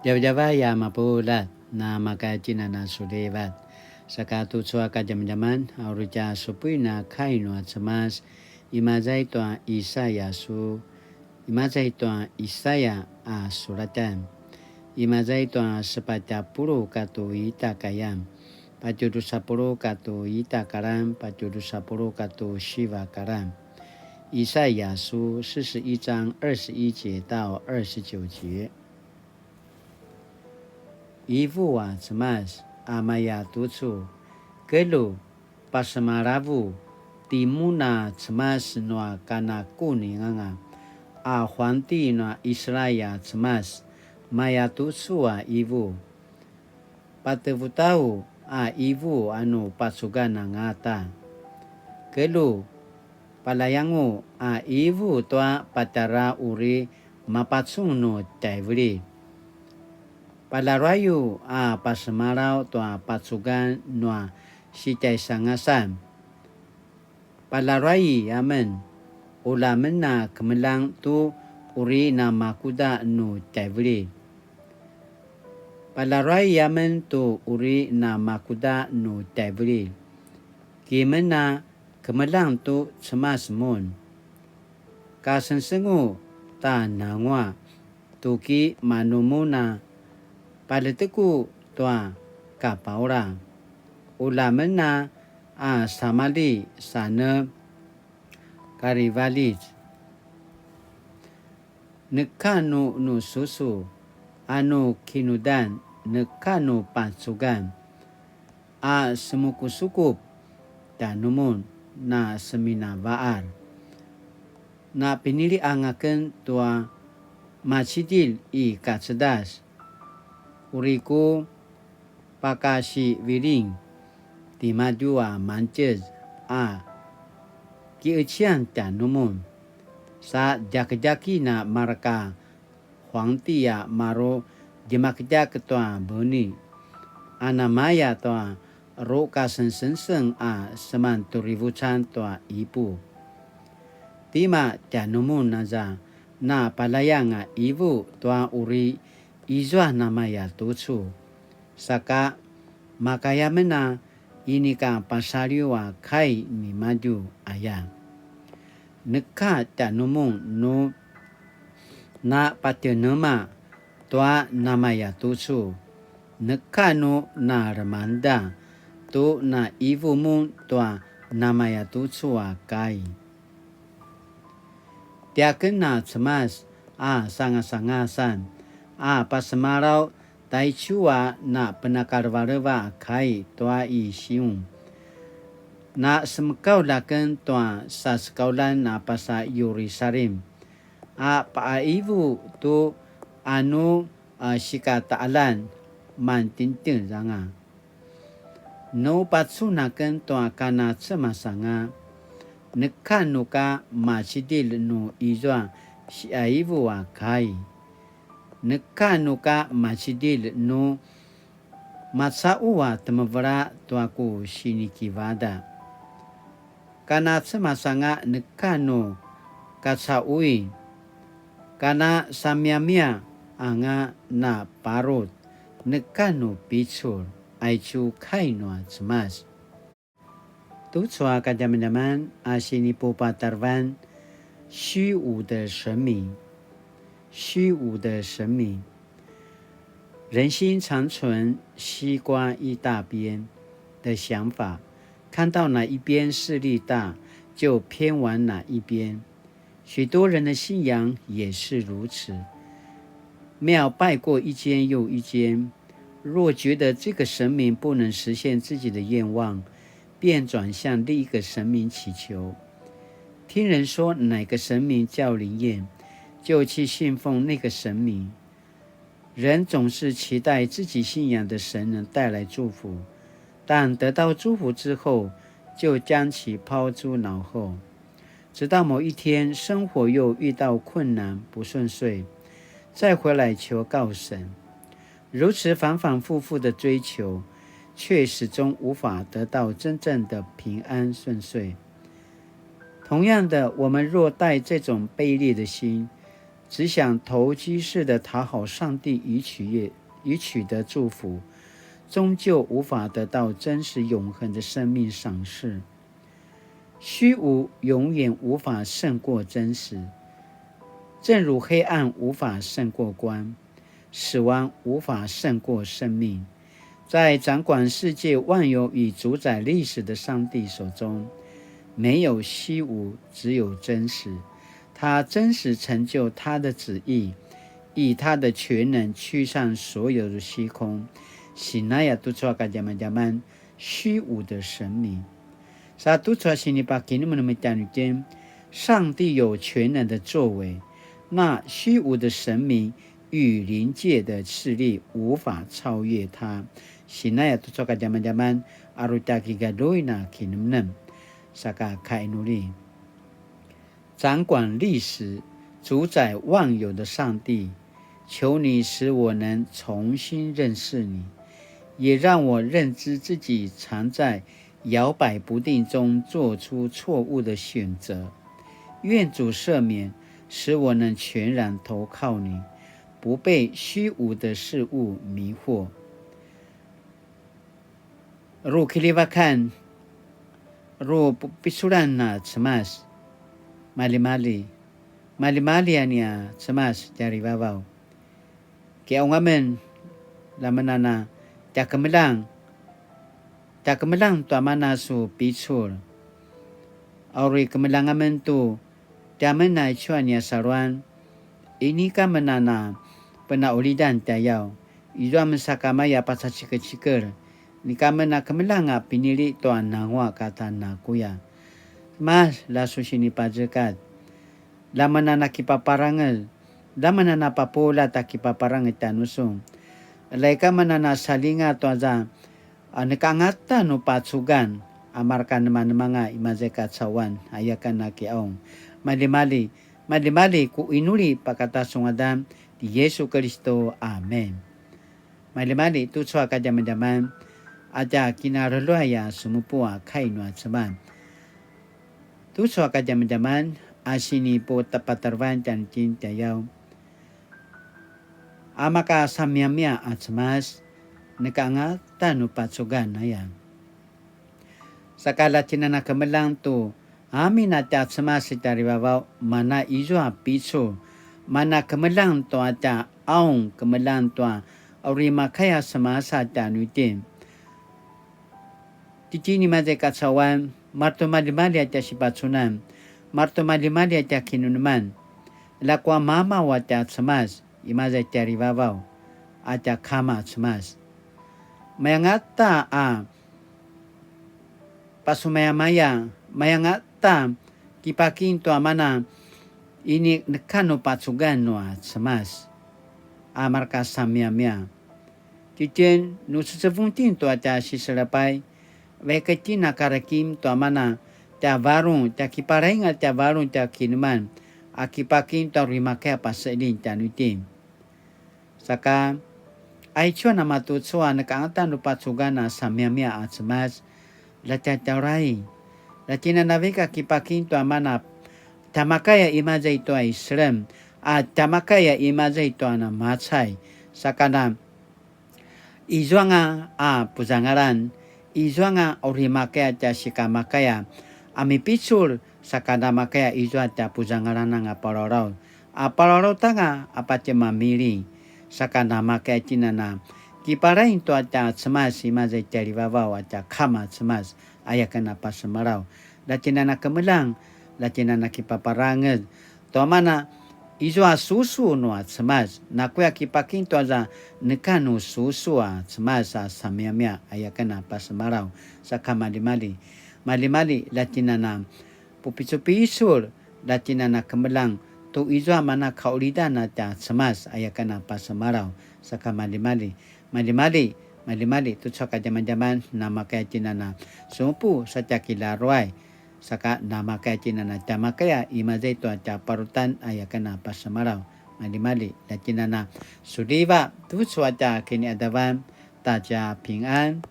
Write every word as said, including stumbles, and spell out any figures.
Djavadjavay a mapuljat, na maka tjinana sulivat. Saka tucu a kadjamadjaman, a uri tja supuin a kai nua Cemas, imaza i tua Isaya su, imaza i tua Isaya a sulatan, imaza i tua sepatj a puluq katua ita kayan, patje dusa puluq katua ita kalan, patje dusa puluq katua siva kalan. 以赛亚书四十一章二十一节到二十九节。 Ivu a Cemas a maya tucu, kelju, pasemalavu, timun a Cemas nua kanakuninganga, a huangti nua Israil a Cemas, maya tucu a ivu. Patevutau a ivu a nu pacugan angata. Kelju, palayangu a ivu tua patjara uri mapacun nu tjaivili. Palaruayu a pasemalaw tua pacugan nua sitjaisangasan. Palaruayi amen, ula men a kemeljang tu uri namakuda nu tjaivili. Palaruayi amen tu uri namakuda nu tjaivili. Ki men a kemeljang tu Cemas mun. Kasengsengu ta nangua, tuki manu mun a paljeteku tua kapaula. Ula men a samalji sa ne karivalit. Neka nu nu susu, a nu kinudan, neka nu pacugan, a semukusukup tjanumun na seminavaar. Na pinili anga ken tua macidilj i kacedas, uri ku pakasiviling timadju a mangtjez a kieciyan tjanumun, sa djakidjaki na marka huangti a maru djemakdjak tua buni, a namaya tua rukasengsengseng a seman turivucan tua ipu. Tima tjanumun aza na palayang a ivu tua uri izua namaya tucu, saka makaya men a inika pasaliw a kai nimadju aya. Neka tjanumun nu na patjenema tua namaya tucu, neka nu na remanda tu na ivu mun tua namaya tucu a kai. Tiaken a Cemas a sangasangasan a pasemalaw taicu a na penakalevaleva a kai tua i Siun. Na semekaulj aken tua sasekauljan a pasa Yerusalim, a paaivu tu anu a sikataqaljan mantjentjez anga. Nu pacun aken tua kana Cemas anga, neka nu ka macidilj nu izua siaivu a kai. Neka nu ka macidilj nu macaqu a temevela tua ku sinikivada. Kana Cemas anga neka nu kacaquin, kana samiamia anga na parut, neka nu picul, aicu kai nua Cemas. Tucu a kadjamadjaman a sinipupatarevan, 虚无的神明，虚无的神明。人心常存西瓜一大边的想法，看到哪一边势力大，就偏往哪一边。许多人的信仰也是如此，庙拜过一间又一间，若觉得这个神明不能实现自己的愿望，便转向另一个神明祈求。听人说哪个神明较灵验，就去信奉那个神明。人总是期待自己信仰的神能带来祝福，但得到祝福之后，就将其抛诸脑后。直到某一天，生活又遇到困难，不顺遂，再回来求告神。如此反反复复的追求，却始终无法得到真正的平安顺遂。同样的，我们若带这种卑劣的心，只想投机式的讨好上帝以取悦，以取得祝福，终究无法得到真实永恒的生命赏赐。虚无永远无法胜过真实，正如黑暗无法胜过光，死亡无法胜过生命。在掌管世界万有与主宰历史的上帝手中，没有虚无，只有真实。他真实成就他的旨意，以他的全能驱散所有的虚空。Sinaya tucu a kadjamadjaman, 虚无的神明。Sa tucu a sinipakinemnem tjanuitjen, 上帝有全能的作为，那虚无的神明与灵界的势力无法超越他。Sinaya tucu a kadjamadjaman, aru tja kigaduin a kinemnem. Saka kainuli. 掌管历史、主宰万有的上帝，求你使我能重新认识你，也让我认知自己常在摇摆不定中做出错误的选择。愿主赦免，使我能全然投靠你，不被虚无的事物迷惑。 Ru kilivakan, ru pu-, piculan a Cemas. Malimali, malimali a nia Cemas tjarivavaw. Kiaung amen, lamenana, tja kemeljang, tja kemeljang tua mana su picul. Auri kemeljang amen tu, tiamen a icuan nia saluan, inika men a na penaulidan tjayaw, izua men sakamaya pacacikecikel, inika men a kemeljang a pinili tua nanguaq kata nakuya. Mas, la su sinipazekat, la men a na kipaparangez, la men a na papulat a kipaparangez tjanusun. Laika men a na salinga tua za, a, neka angata nu pacugan, a mareka nemanemanga i maza i kacauan, aya ken a kiaung. Malimali, malimali ku inuli pakata su ngadan ti Yesu Kelisto. Amen. Malimali tucu a kadjamadjaman, a tja kinareljuay a semupu a kai nua Cemas. Tucu a kadjamadjaman, a sinipu tapatarevan tjanuitjen tjayaw. A maka samiyamiya a Cemas, neka angata nu pacugan aya. Saka la tjen a na kemeljang tu, amin a tja Cemas i tjarivavaw, mana izua picul, mana kemeljang tua tja aung, kemeljang tua uri makaya Cemas a tjanuitjen. Titjen i maza i kacauan, maretimaljimalji a tja sipacunan, maretimaljimalji a tja kinemeneman, ljakua mamaw a tja Cemas, i maza i tjarivavaw, a tja Kama Cemas. Mayangata a pasumayamaya, mayangata kipakim tua mana ini neka nu pacugan nua Cemas, a mareka samiyamiya. Titjen, nu cecevung itjen tua tja siselepay, vaik itjen a karekim tua mana tja varung, tja kiparainga tja varung tja kineman, a kipakim tua uri makaya paselin tjanuitjen. Saka, aicu a namatucu a neka angata nu pacugan a samiyamiya a Cemas, la tja tjaurai. La tjen a na vaik a kipakim tua mana tja makaya i maza i tua i selem, a tja makaya i maza i tua na macay. Saka na, izuanga a puzangalan, izuanga uri makaya tja sikamakaya, a mipicul, saka na makaya izua tja puzangalan anga palalaut. A palalaut anga a patje mamili, saka na makaya itjen a na kiparaing tua tja Cemas i maza i tjarivavaw a tja Kama Cemas, aya ken a pasemalaw. La tjen a na kemeljang, la tjen a na kipaparangez, tua mana izua susu nua Cemas, nakuya kipakim tua za neka nu susu a Cemas a samiyamiya, aya ken a pasemalaw, saka malimali. Malimali, la tjen a na pupicupicul, la tjen a na kemeljang, tu izua mana kaulidan a tja Cemas, aya ken a pasemalaw, saka malimali. Malimali, malimali, tucu a kadjamadjaman, na makaya itjen a na semupu sa tja kilaruay, saka na makaya itjen a na tja makaya i maza i tua tja parutan, aya ken a pasemalaw. Malimali, la tjen a na suliva, tucu a tja kiniadavan, ta tja pingan.